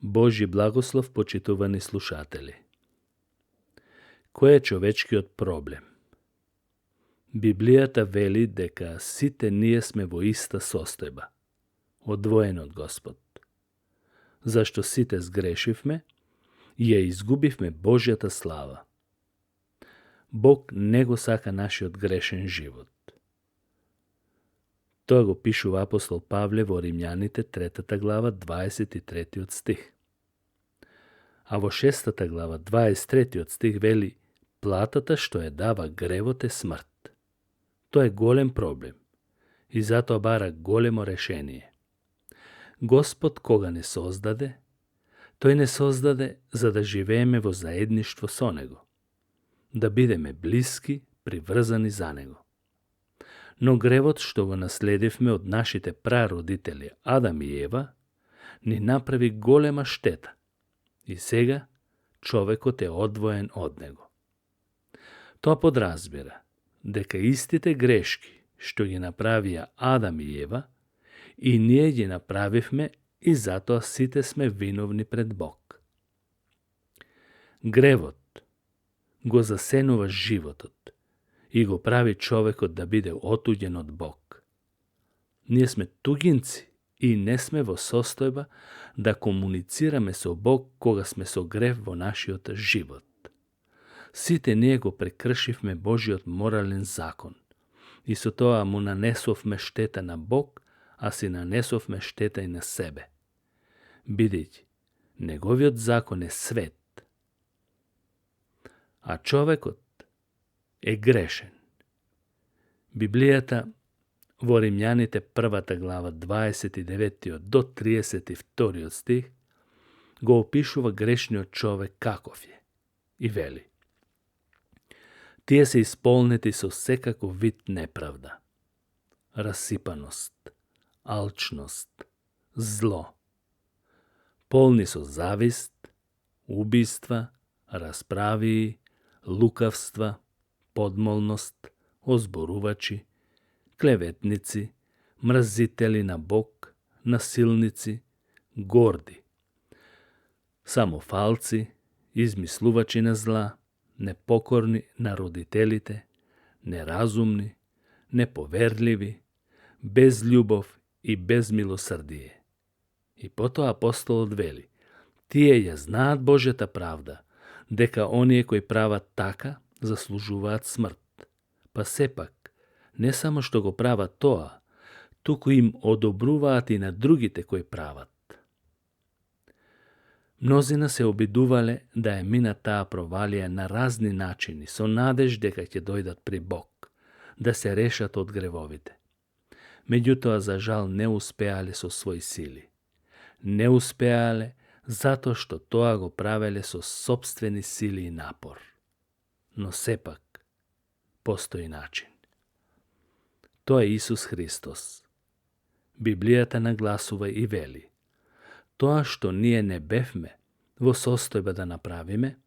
Божи благослов, почитувани слушатели. Кој е човечкиот проблем? Библијата вели дека сите ние сме во иста состојба, одвоени од Господ. Зашто сите сгрешивме и ја изгубивме Божјата слава. Бог не го сака нашиот грешен живот. Тоа го пишува апостол Павле во Римјаните 3 глава 23 стих. А во 6 глава 23 стих вели: платата што ја дава гревот е смрт. Тоа е голем проблем и затоа бара големо решение. Господ кога не создаде, тој не создаде за да живееме во заедништво со Него, да бидеме блиски, приврзани за Него. Но гревот што го наследивме од нашите прародители Адам и Ева ни направи голема штета и сега човекот е одвоен од него. Тоа подразбира дека истите грешки што ги направија Адам и Ева и ние ги направивме и затоа сите сме виновни пред Бог. Гревот го засенува животот и го прави човекот да биде отуѓен од Бог. Ние сме тугинци и не сме во состојба да комуницираме со Бог кога сме со грев во нашиот живот. Сите ние го прекршивме Божиот морален закон и со тоа му нанесовме штета на Бог, а си нанесовме штета и на себе. Бидејќи неговиот закон е свет, а човекот е грешен. Библијата во Римјаните 1 глава 29 до 32 стих го опишува грешниот човек каков е и вели: тие се исполнети со секаков вид неправда, расипаност, алчност, зло, полни со завист, убиства, расправии, лукавства, подмолност, озборувачи, клеветници, мразители на Бог, насилници, горди, самофалци, измислувачи на зла, непокорни на родителите, неразумни, неповерливи, без љубов и без милосрдие. И потоа апостолот вели: тие ја знаат Божјата правда, дека оние кои прават така заслужуваат смрт. Па сепак, не само што го прават тоа, туку им одобруваат и на другите кои прават. Мнозина се обидувале да ја минат таа провалија на разни начини, со надеж дека ќе дојдат при Бог, да се решат од гревовите. Меѓутоа, за жал, не успеале со своји сили. Не успеале затоа што тоа го правеле со сопствени сили и напор. Но сепак, постои начин. Тоа е Исус Христос. Библијата нагласува и вели: тоа што ние не бевме во состојба да направиме,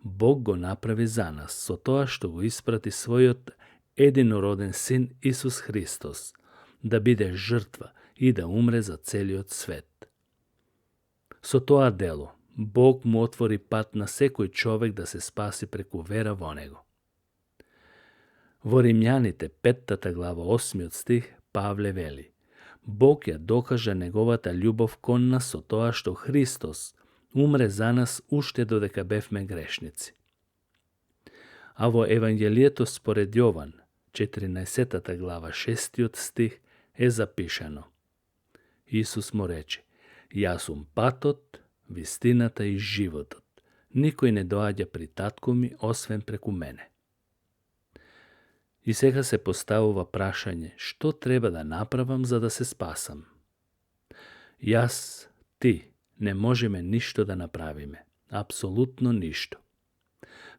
Бог го направи за нас со тоа што го испрати својот единороден син Исус Христос да биде жртва и да умре за целиот свет. Со тоа дело Бог му отвори пат на секој човек да се спаси преку вера во Него. Во Римјаните 5 глава 8 стих Павле вели: Бог ја докажа неговата љубов кон нас со тоа што Христос умре за нас уште додека бевме грешници. А во Евангелието според Јован, 14 глава 6 стих е запишано: Исус му рече: Јас сум патот, вистината и животот. Никој не доаѓа при татко ми освен преку мене. И сега се поставува прашање: што треба да направам за да се спасам? Јас, ти, не можеме ништо да направиме. Апсолутно ништо.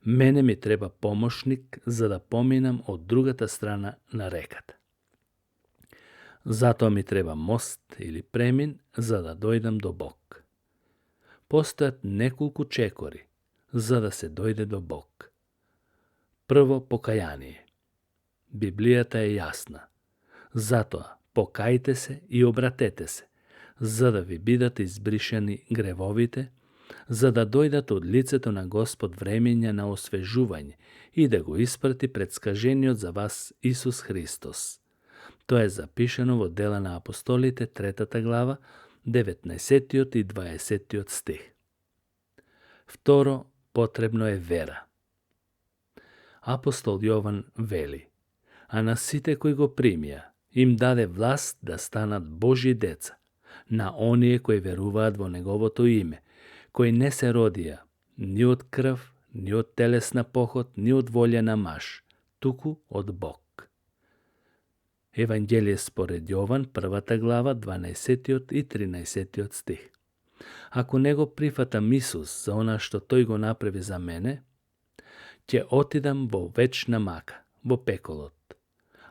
Мене ми треба помошник за да поминам од другата страна на реката. Затоа ми треба мост или премин за да дојдам до Бог. Постојат неколку чекори за да се дојде до Бог. Прво, покаяние. Библијата е јасна. Затоа, покајте се и обратете се, за да ви бидат избришани гревовите, за да дојдат од лицето на Господ времења на освежување и да го испрати предскажениот за вас Исус Христос. Тоа е запишано во Дела на апостолите, 3 глава, 19 и 20 стих. Второ, потребно е вера. Апостол Јован вели: а на сите кои го примија, им даде власт да станат Божји деца, на оние кои веруваат во Неговото име, кои не се родија ни од крв, ни од телесна поход, ни од волја на маж, туку од Бог. Евангелие според Јован, 1 глава, 12 и 13 стих. Ако не го прифатам Исус за она што тој го направи за мене, ќе отидам во вечна мака, во пеколот.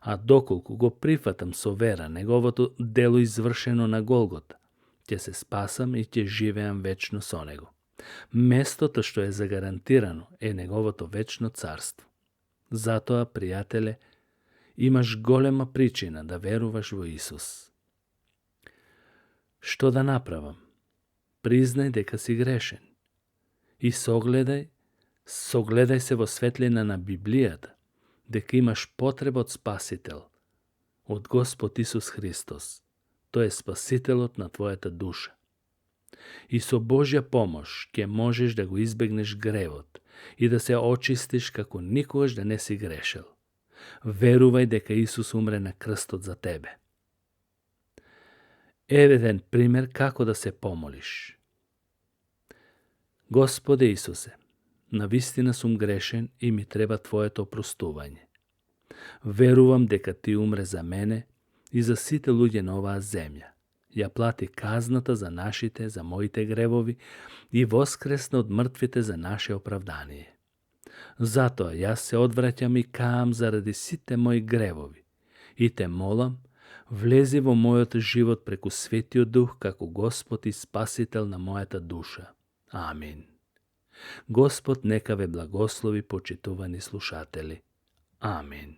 А доколку го прифатам со вера Неговото дело извршено на Голгота, ќе се спасам и ќе живеам вечно со Него. Местото што е загарантирано е Неговото вечно царство. Затоа, пријателе, имаш голема причина да веруваш во Исус. Што да направам? Признај дека си грешен. И согледај се во светлина на Библијата, дека имаш потреба од Спасител, од Господ Исус Христос. Тој е Спасителот на твојата душа. И со Божја помош ќе можеш да го избегнеш гревот и да се очистиш како никогаш да не си грешел. Верувај дека Исус умре на крстот за тебе. Еден пример како да се помолиш. Господе Исусе, навистина сум грешен и ми треба Твоето опростување. Верувам дека Ти умре за мене и за сите луѓе на оваа земја. Ја плати казната за нашите, за моите гревови и воскресна од мртвите за наше оправдание. Затоа јас се одвраќам и каам заради сите мои гревови и те молам, влези во мојот живот преку Светиот Дух како Господ и Спасител на мојата душа. Амин. Господ нека ве благослови, почитувани слушатели. Амин.